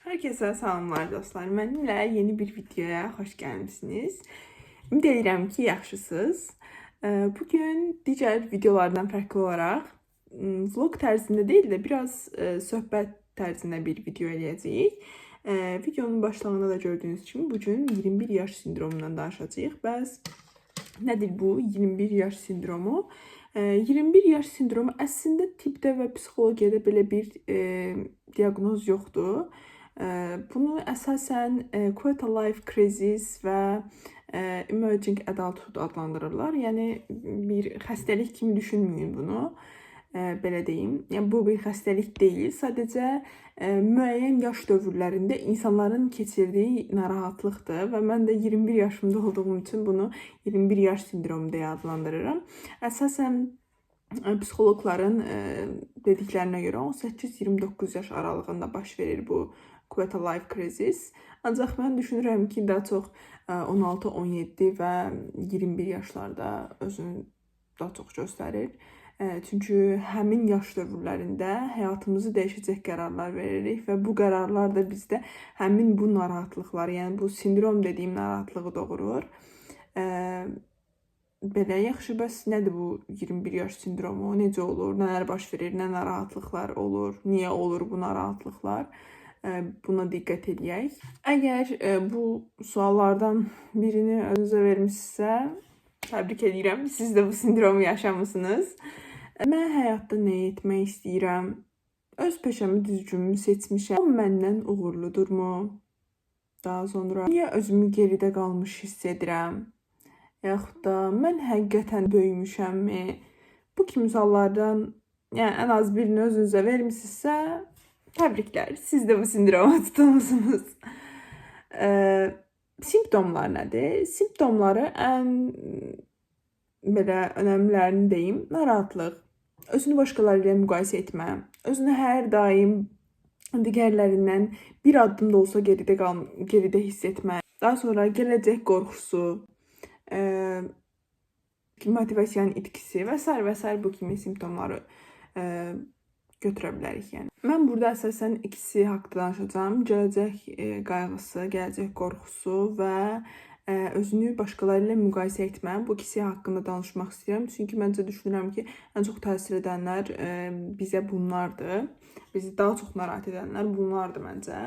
Herkese salamlar dostlar. Mənimlə yeni bir videoya xoş gəlmisiniz. Ümid edirəm ki, yaxşısınız. Bugün digər videolardan fərqli olaraq vlog tərzində deyil də biraz söhbət tərzində bir video eləyəcəyik. Videonun başlığında da gördüyünüz kimi bugün 21 yaş sindromundan danışacağıq. Bəs nədir bu 21 yaş sindromu? 21 yaş sindromu əslində tibbdə və psixologiyada belə bir diaqnoz yoxdur. Bunu əsasən Quarter Life Crisis və Emerging Adulthood adlandırırlar. Yəni bir xəstəlik kimi düşünməyin bunu. Belə deyim. Yəni bu bir xəstəlik deyil. Sadəcə müəyyən yaş dövrlərində insanların keçirdiyi narahatlıqdır və mən də 21 yaşımda olduğum üçün bunu 21 yaş sindromu deyə adlandırıram. Əsasən psixoloqların dediklərinə görə 18-29 yaş aralığında baş verir bu Quarter Life Crisis. Ancaq mən düşünürəm ki, daha çox 16, 17 və 21 yaşlarda özünü daha çox göstərir. Çünki həmin yaş dövrlərində həyatımızı dəyişəcək qərarlar veririk və bu qərarlar da bizdə həmin bu narahatlıqları, yəni bu sindrom dediyim narahatlığı doğurur. Belə yaxşı, bəs nədir bu 21 yaş sindromu? Necə olur? Nələr baş verir? Nə narahatlıqlar olur? Niyə olur bu narahatlıqlar? Buna diqqət eləyək. Əgər bu suallardan birini özünüzə vermisinizsə, təbrik edirəm. Siz də bu sindromu yaşamısınız. Mən həyatda nə etmək istəyirəm? Öz peşəmi düzgünmü seçmişəm? O məndən uğurludurmu? Daha sonra niyə özümü geridə qalmış hiss edirəm? Yaxud da mən həqiqətən böyümüşəmmi? Bu kimi suallardan, yəni ən az birini özünüzə vermisinizsə, təbriklər. Siz də bu sindroma tutulmusunuz. Simptomlar nədir? Simptomları ən belə önəmlilərini deyim. Narahatlıq, özünü başqaları ilə müqayisə etmə, özünü hər daim digərlərindən bir addım da olsa geridə hiss etmə. Daha sonra gələcək qorxusu, motivasiyanın itkisi və sair və sair bu kimi simptomları götürə bilərik yəni. Mən burada əsasən ikisi haqqında danışacağam. Gələcək qayğısı, gələcək qorxusu və özünü başqaları ilə müqayisə etmə. Bu ikisi haqqında danışmaq istəyirəm. Çünki məncə düşünürəm ki, ən çox təsir edənlər bizə bunlardır. Bizi daha çox narahat edənlər bunlardır məncə.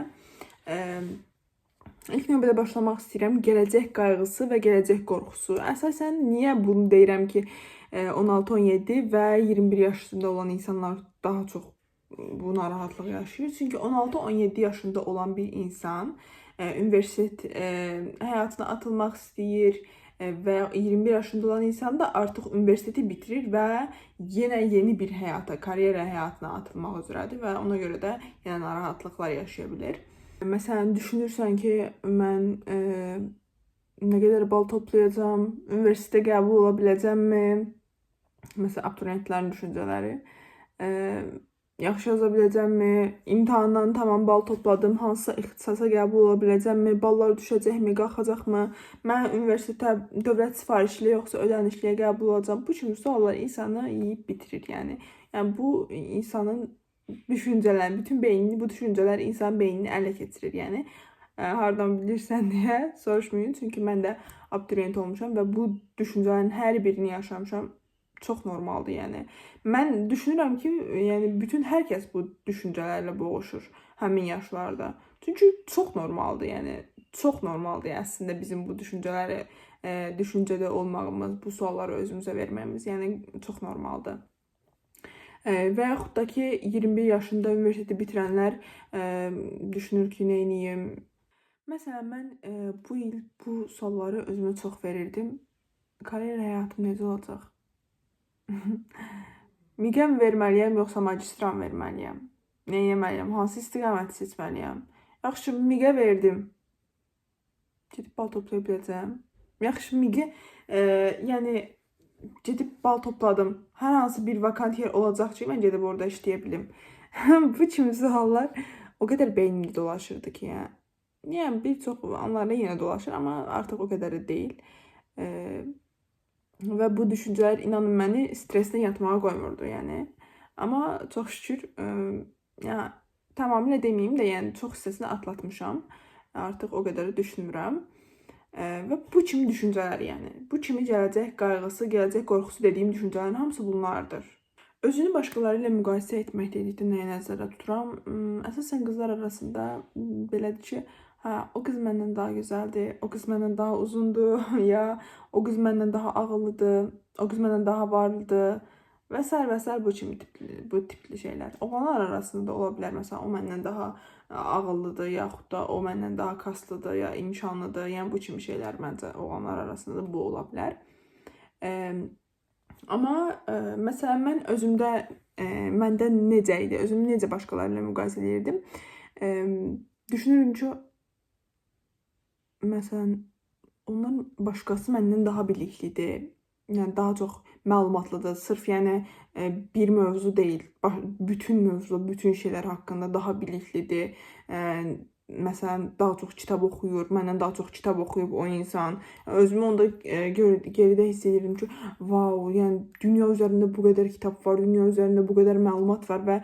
İlk növbədə başlamaq istəyirəm gələcək qayğısı və gələcək qorxusu. Əsasən niyə bunu deyirəm ki, 16, 17 və 21 yaşında olan insanlar daha çox bu narahatlığı yaşayır. Çünki 16-17 yaşında olan bir insan universitet həyatına atılmaq istəyir və 21 yaşında olan insan da artıq universiteti bitirir və yenə yeni bir həyata, karyera həyatına atılmaq üzrədir və ona görə də yenə narahatlıqlar yaşaya bilər. Məsələn, düşünürsən ki, mən nə qədər bal toplayacağam, universitetə qəbul ola biləcəmmi? Məsələn, abituriyentlərin düşüncələri. Yaxşı yaza biləcəmmi? İmtahandan tamam bal topladım, hansısa ixtisasa qəbul ola biləcəmmi? Ballar düşəcəkmi, qalxacaqmı? Mən universitetə dövlət sifarişli yoxsa ödənişliyə qəbul olacağam? Bu kimi suallar insanı yeyib bitirir, yəni. Yəni bu insanın düşüncələri, bütün beynini bu düşüncələr insan beynini ələ keçirir, yəni. Hardan bilirsən deyə soruşmayın. Çünki mən də abituriyent olmuşam və bu düşüncələrin hər birini yaşamışam. Çox normaldır, yəni. Mən düşünürəm ki, yəni bütün hər kəs bu düşüncələrlə boğuşur həmin yaşlarda. Çünki çox normaldır, yəni çox normaldır əslində bizim bu düşüncələri düşüncədə olmağımız, bu sualları özümüzə verməyimiz, yəni çox normaldır. Və yaxud da ki, 21 yaşında universiteti bitirənlər düşünür ki, nə edeyim? Məsələn, mən bu il bu sualları özümə çox verirdim. Karyera həyatım necə olacaq? MİQ-ə verməliyəm yoxsa magistra mı verməliyəm? Nə etməliyəm? Hansı istiqaməti seçməliyəm? Yaxşı, MİQ-ə verdim. Gedib bal toplaya biləcəm. Yaxşı, MİQ-ə yəni gedib bal topladım. Hər hansı bir vakant yer olacaq ki, mən gedib orada işləyə bilim. Bu kimi suallar o qədər beynimdə dolaşırdı ki, yəni. Yəni bir çox anlarda yenə dolaşır, amma artıq o qədər də deyil. Və bu düşüncələr inanın məni stressdən yatmağa qoymurdu, yəni. Amma çox şükür, yəni Tamamilə deməyim də, yəni çox hissəsini atlatmışam. Artıq o qədər də düşünmürəm. Və bu kimi düşüncələr, yəni bu kimi gələcək qayğısı, gələcək qorxusu dediyim düşüncələrin hamısı bunlardır. Özünü başqaları ilə müqayisə etmək dedikdə nəyi nəzərdə tuturam? Əsasən qızlar arasında belədir ki, hə, o qız məndən daha gözəldir, o qız məndən daha uzundur, ya o qız məndən daha ağıllıdır, o qız məndən daha varlıdır və sair və sair bu kimi tipli şeylər. Oğlanlar arasında da ola bilər. Məsələn, o məndən daha ağıllıdır, yaxud da o məndən daha kaslıdır, ya imkanlıdır. Yəni bu kimi şeylər məncə oğlanlar arasında da bu ola bilər. Amma məsələn mən özümdə məndə necə idi? Özümü necə başqaları ilə müqayisə edirdim? Düşünürdüm ki, məsələn, ondan başqası məndən daha biliklidir. Yəni daha çox məlumatlıdır. Sırf yəni bir mövzu deyil, bütün mövzu, bütün şeylər haqqında daha biliklidir. Məsələn, daha çox kitab oxuyur, məndən daha çox kitab oxuyub o insan. Özümü onda geridə hiss edirdim ki, vau, yəni dünya üzərində bu qədər kitab var, dünya üzərində bu qədər məlumat var və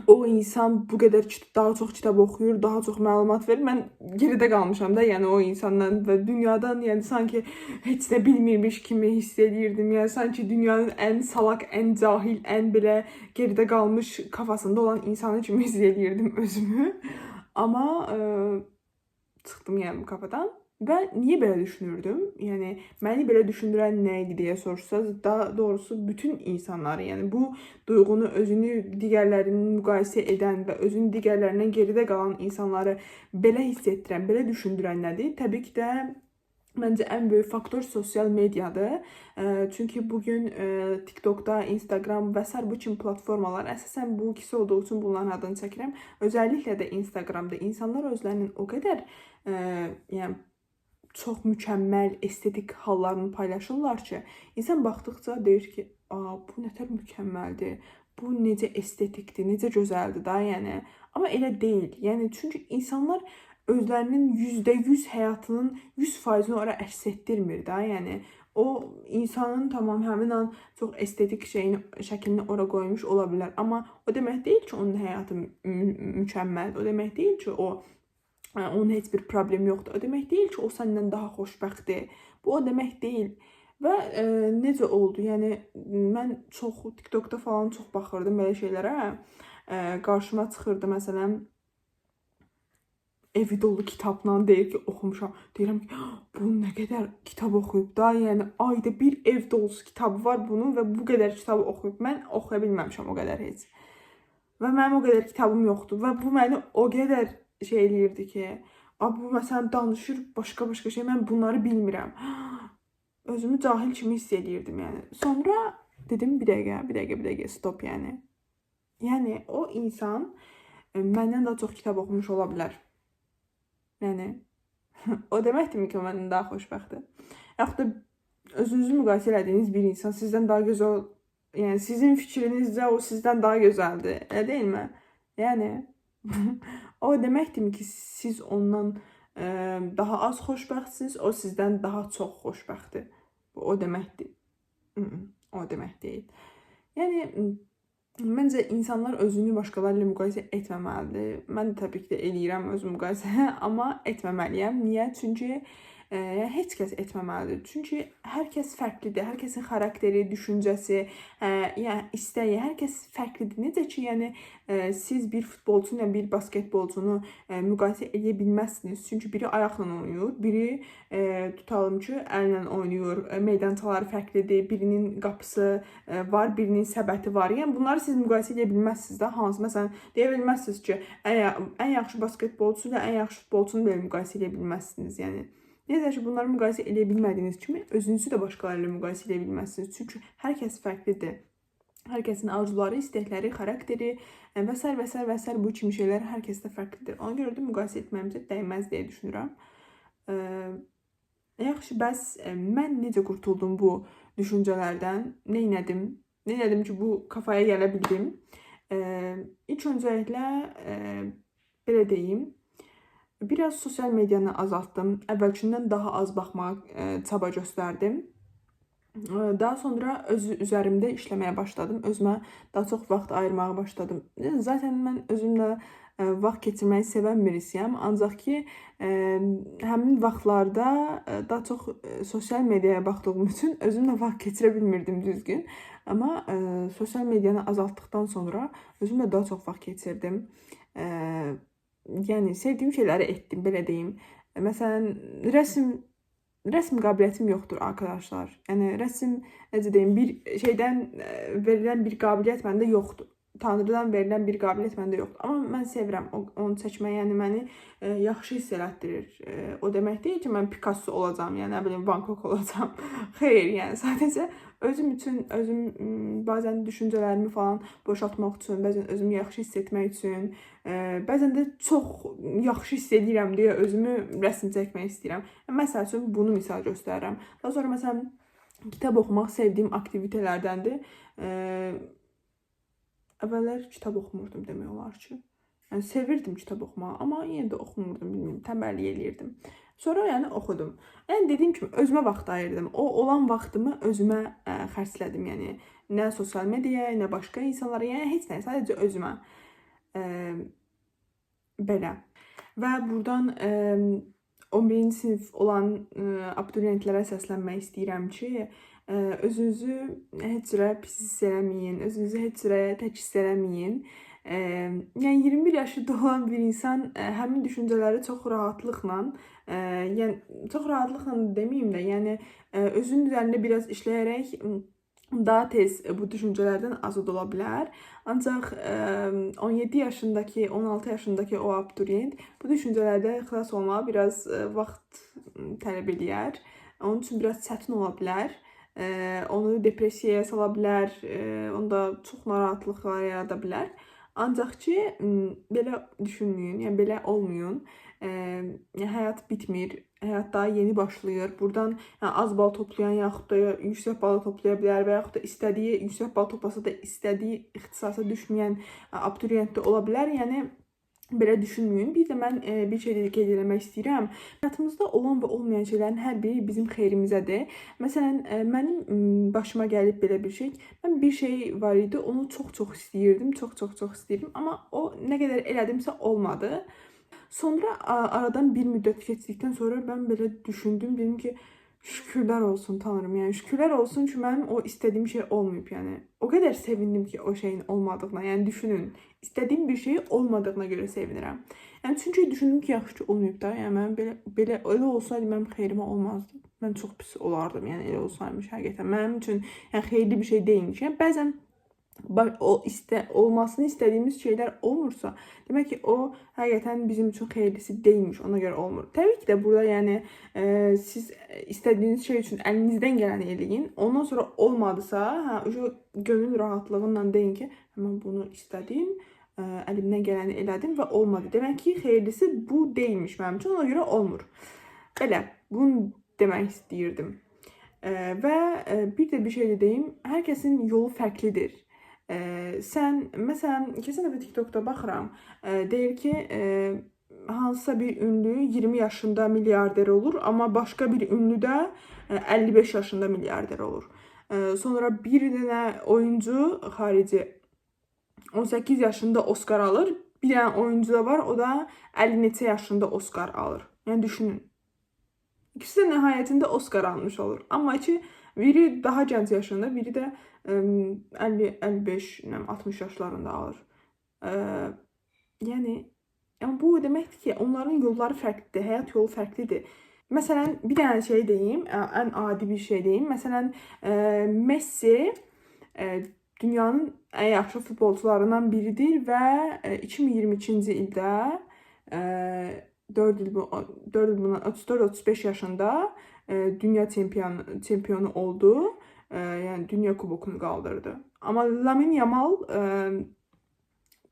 o insan bu qədər daha çox kitab oxuyur, daha çox məlumat verir. Mən geridə qalmışam da, yəni o insandan və dünyadan, yəni sanki heç nə bilmirmiş kimi hiss edirdim. Yəni sanki dünyanın ən salak, ən cahil, ən belə geridə qalmış kafasında olan insanı kimi hiss edirdim özümü. Amma çıxdım yəni bu kafadan. Və niyə belə düşünürdüm? Yəni məni belə düşündürən nə idi deyə soruşsanız, daha doğrusu bütün insanları, yəni bu duyğunu özünü digərlərinin müqayisə edən və özünü digərlərindən geridə qalan insanları belə hiss etdirən, belə düşündürən nədir? Təbii ki də məncə ən böyük faktor sosial mediadır. Çünki bugün TikTokda, Instagram və sair bu kimi platformalar, əsasən bu ikisi olduğu üçün bunların adını çəkirəm. Özəlliklə də Instagramda insanlar özlərinin o qədər yəni çox mükəmməl estetik hallarını paylaşırlar ki, insan baxdıqca deyir ki, bu nətər mükəmməldir, bu necə estetikdir, necə gözəldir da, yəni. Amma elə deyil. Yəni çünki insanlar özlərinin %100 həyatının 100%-ni ora əks etdirmir da, yəni. O insanın tamam həmin an çox estetik şeyini, şəklini ora qoymuş ola bilər, amma o demək deyil ki, onun həyatı mükəmməldir. O demək deyil ki, onun heç bir problemi yoxdur. O demək deyil ki, o səndən daha xoşbəxtdir. Bu o demək deyil. Və necə oldu? Yəni mən çox TikTokda falan çox baxırdım belə şeylərə. Qarşıma çıxırdı məsələn evi dolu kitabla deyir ki, oxumuşam. Deyirəm ki, bu nə qədər kitab oxuyub da, yəni ayda bir ev dolusu kitabı var bunun və bu qədər kitabı oxuyub. Mən oxuya bilməmişəm o qədər heç. Və mənim o qədər kitabım yoxdur və bu məni o qədər şey eləyirdi ki, bu məsələn danışır başqa-başqa şey, mən bunları bilmirəm. Özümü cahil kimi hiss eləyirdim yəni. Sonra dedim bir dəqiqə, stop yəni. Yəni o insan məndən daha çox kitab oxumuş ola bilər. Yəni o deməkdirmi ki, o məndən daha xoşbəxtdir? Yaxud da özünüzü müqayisə elədiyiniz bir insan sizdən daha gözəl, yəni sizin fikrinizcə o sizdən daha gözəldir. Elə deyilmi? Yəni o deməkdirmi ki, siz ondan daha az xoşbəxtsiniz, o sizdən daha çox xoşbəxtdir. Bu o deməkdir. O demək deyil. Yəni məncə insanlar özünü başqaları ilə müqayisə etməməlidir. Mən də təbii ki də eləyirəm özümü müqayisə, amma etməməliyəm. Niyə? Çünki heç kəs etməməlidir. Çünki hər kəs fərqlidir. Hər kəsin xarakteri, düşüncəsi, yəni istəyi, hər kəs fərqlidir. Necə ki, yəni siz bir futbolçu ilə bir basketbolçunu müqayisə edə bilməzsiniz. Çünki biri ayaqla oynayır, biri tutalım ki, əllə oynayır. Meydançaları fərqlidir. Birinin qapısı var, birinin səbəti var. Yəni bunları siz müqayisə edə bilməzsiniz də. Hansı məsələn deyə bilməzsiniz ki, ən yaxşı basketbolçu ilə ən yaxşı futbolçunu belə müqayisə edə bilməzsiniz. Yəni necə ki, bunları müqayisə edə bilmədiyiniz kimi özünüzü də başqaları ilə müqayisə edə bilməzsiniz. Çünki hər kəs fərqlidir. Hər kəsin arzuları, istəkləri, xarakteri və sair və sair və sair bu kimi şeylər hər kəsdə fərqlidir. Ona görə də müqayisə etməyimizə dəyməz deyə düşünürəm. Yaxşı, bəs mən necə qurtuldum bu düşüncələrdən? Neynədim? Neynədim ki, bu kafaya gələ bildim? İlk öncəliklə belə deyim, biraz sosial medianı azaltdım. Əvvəlkindən daha az baxmağa çaba göstərdim. Daha sonra öz üzərimdə işləməyə başladım. Özümə daha çox vaxt ayırmağa başladım. Zaten mən özümlə vaxt keçirməyi sevən birisiyəm. Ancaq ki, həmin vaxtlarda daha çox sosial mediaya baxdığım üçün özümlə vaxt keçirə bilmirdim düzgün. Amma sosial medianı azaltdıqdan sonra özümlə daha çox vaxt keçirdim. Yəni sevdiyim şeyləri etdim, belə deyim. Məsələn, rəsm qabiliyyətim yoxdur arkadaşlar. Yəni rəsm, necə deyim, bir şeydən verilən bir qabiliyyət məndə yoxdur. Tanrıdan verilən bir qabiliyyət məndə yoxdur. Amma mən sevirəm onu çəkməyi, yəni məni yaxşı hiss elətdirir. O demək deyil ki, mən Picasso olacağam, yəni nə bilim Van Gogh olacağam. Xeyr, yəni sadəcə özüm üçün, özüm bəzən düşüncələrimi falan boşaltmaq üçün, bəzən özümü yaxşı hiss etmək üçün, bəzən də çox yaxşı hiss edirəm deyə özümü rəsm çəkmək istəyirəm. Məsəl üçün bunu misal göstərirəm. Daha sonra məsələn kitab oxumaq sevdiyim aktivitələrdəndir. Əvvəllər kitab oxumurdum demək olar ki. Yəni sevirdim kitab oxumağı, amma yenə də oxumurdum, bilmirəm, tənbəllik eləyirdim. Sonra yəni oxudum. Yəni dediyim kimi özümə vaxt ayırdım. O olan vaxtımı özümə xərclədim. Yəni nə sosial mediaya, nə başqa insanlara, yəni heç nə, sadəcə özümə. Belə. Və buradan 11-ci sinif olan abituriyentlərə səslənmək istəyirəm ki, özünüzü heç cürə pis hiss eləməyin, özünüzü heç cürə tək hiss eləməyin. Yəni 21 yaşında olan bir insan həmin düşüncələri çox rahatlıqla, yəni çox rahatlıqla deməyim də, yəni özünün üzərində biraz işləyərək daha tez bu düşüncələrdən azad ola bilər. Ancaq 17 yaşındakı, 16 yaşındakı o abituriyent bu düşüncələrdə xilas olmağa biraz vaxt tələb eləyər. Onun üçün biraz çətin ola bilər. Onu depressiyaya sala bilər, onda çox narahatlıqlar yarada bilər. Ancaq ki, belə düşünməyin, yəni belə olmayın. Yəni həyat bitmir, həyat daha yeni başlayır. Buradan yəni az bal toplayan yaxud da yüksək bal toplaya bilər və yaxud da istədiyi yüksək bal toplasa da istədiyi ixtisasa düşməyən abituriyent də ola bilər. Yəni belə düşünməyin. Bir də mən bir şey də qeyd eləmək istəyirəm. Həyatımızda olan və olmayan şeylərin hər biri bizim xeyrimizədir. Məsələn, mənim başıma gəlib belə bir şey. Mən bir şey var idi, onu çox-çox istəyirdim, çox-çox-çox istəyirdim, amma o nə qədər elədimsə olmadı. Sonra aradan bir müddət keçdikdən sonra mən belə düşündüm, dedim ki, şükürlər olsun Tanrım, yəni şükürlər olsun ki, mənim o istədiyim şey olmayıb, yəni o qədər sevindim ki, o şeyin olmadığına, yəni düşünün, istədiyim bir şey olmadığına görə sevinirəm. Yəni çünki düşündüm ki, yaxşı ki olmayıb da, yəni mənim belə elə olsaydı mənim xeyrimə olmazdı. Mən çox pis olardım, yəni elə olsaymış həqiqətən mənim üçün yəni xeyirli bir şey deyilmiş. Yəni bəzən o olmasını istədiyimiz şeylər olmursa, demək ki, o həqiqətən bizim üçün xeyirlisi deyilmiş, ona görə olmur. Təbii ki də burada yəni siz istədiyiniz şey üçün əlinizdən gələni eləyin. Ondan sonra olmadısa, hə, o gönül rahatlığıyla deyin ki, mən bunu istədim, əlimdən gələni elədim və olmadı. Demək ki, xeyirlisi bu deyilmiş mənim üçün, ona görə olmur. Belə, bunu demək istəyirdim. Və bir də bir şey də deyim, hər kəsin yolu fərqlidir. Sən, məsələn, keçən dəfə TikTokda baxıram, deyir ki, hansısa bir ünlü 20 yaşında milyarder olur, amma başqa bir ünlü də 55 yaşında milyarder olur. Sonra bir dənə oyuncu xarici 18 yaşında Oscar alır, bir dənə oyuncu da var, o da 50 neçə yaşında Oscar alır. Yəni düşünün. İkisi də nəhayətində Oscar almış olur. Amma ki, biri daha gənc yaşında, biri də 50, 55, 60 yaşlarında alır. Yəni bu deməkdir ki, onların yolları fərqlidir, həyat yolu fərqlidir. Məsələn, bir dənə şey deyim, ən adi bir şey deyim. Məsələn, Messi dünyanın ən yaxşı futbolçularından biridir və 2022-ci ildə 4 il bundan 34-35 yaşında dünya çempionu oldu. Yəni dünya kubokunu qaldırdı. Amma Lamine Yamal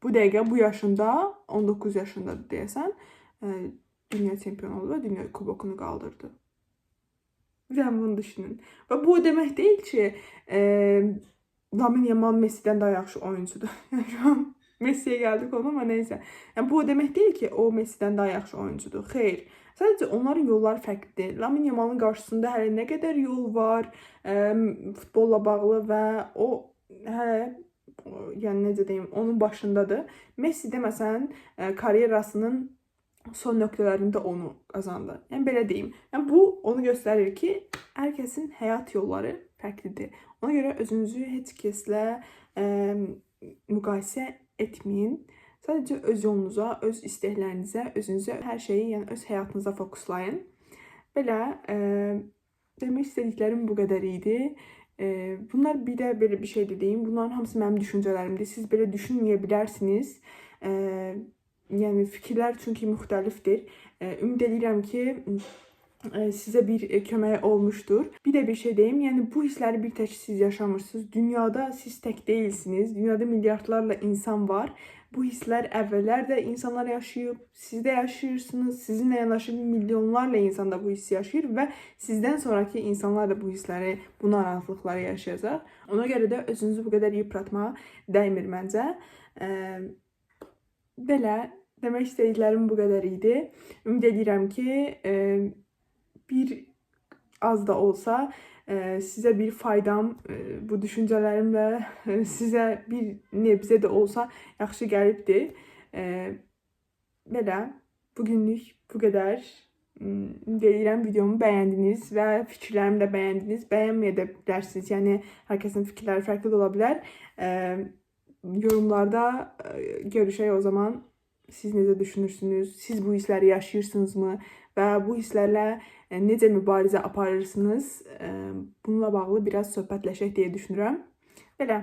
bu dəqiqə bu yaşında 19 yaşındadır deyəsən, dünya çempionu oldu və dünya kubokunu qaldırdı. Bir dənə bunu düşünün. Və bu o demək deyil ki, Lamine Yamal Messi'dən daha yaxşı oyuncudur. Yəni şu an Messiyə gəldik onu, amma nəysə. Yəni bu o demək deyil ki, o Messidən daha yaxşı oyuncudur. Xeyr. Sadəcə onların yolları fərqlidir. Lamine Yamalın qarşısında hələ nə qədər yol var, futbolla bağlı və o hələ, yəni necə deyim, onun başındadır. Messi də məsələn karyerasının son nöqtələrində onu qazandı. Yəni belə deyim. Yəni bu onu göstərir ki, hər kəsin həyat yolları fərqlidir. Ona görə özünüzü heç kəslə müqayisə etməyin. Sadəcə öz yolunuza, öz istəklərinizə, özünüzə, hər şeyi, yəni öz həyatınıza fokuslayın. Belə demək istədiklərim bu qədər idi. Bunlar bir də belə bir şey də deyim. Bunların hamısı mənim düşüncələrimdir. Siz belə düşünməyə bilərsiniz. Yəni fikirlər çünki müxtəlifdir. Ümid edirəm ki, sizə bir kömək olmuşdur. Bir də bir şey deyim, yəni bu hissləri bir tək siz yaşamırsınız. Dünyada siz tək deyilsiniz. Dünyada milyardlarla insan var. Bu hisslər əvvəllər də insanlar yaşayıb, siz də yaşayırsınız. Sizinlə yanaşı milyonlarla insan da bu hissi yaşayır və sizdən sonraki insanlar da bu hissləri, bu narahatlıqları yaşayacaq. Ona görə də özünüzü bu qədər yıpratmağa dəymir məncə. Belə demək istədiklərim bu qədər idi. Ümid edirəm ki, bir az da olsa sizə bir faydam, bu düşüncələrimlə sizə bir nebzə də olsa yaxşı gəlibdir. Belə bugünlük bu qədər. Ümid edirəm videomu bəyəndiniz və fikirlərimi də bəyəndiniz. Bəyənməyə də bilərsiniz. Yəni hər kəsin fikirləri fərqli də ola bilər. Yorumlarda görüşək o zaman. Siz necə düşünürsünüz? Siz bu hissləri yaşayırsınızmı? Və bu hisslərlə necə mübarizə aparırsınız? Bununla bağlı biraz söhbətləşək deyə düşünürəm. Belə,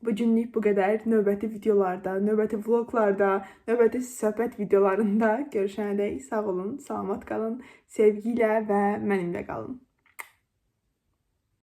bugünlük bu qədər. Növbəti videolarda, növbəti vloglarda, növbəti söhbət videolarında görüşənədək sağ olun, salamat qalın, sevgi ilə və mənimlə qalın.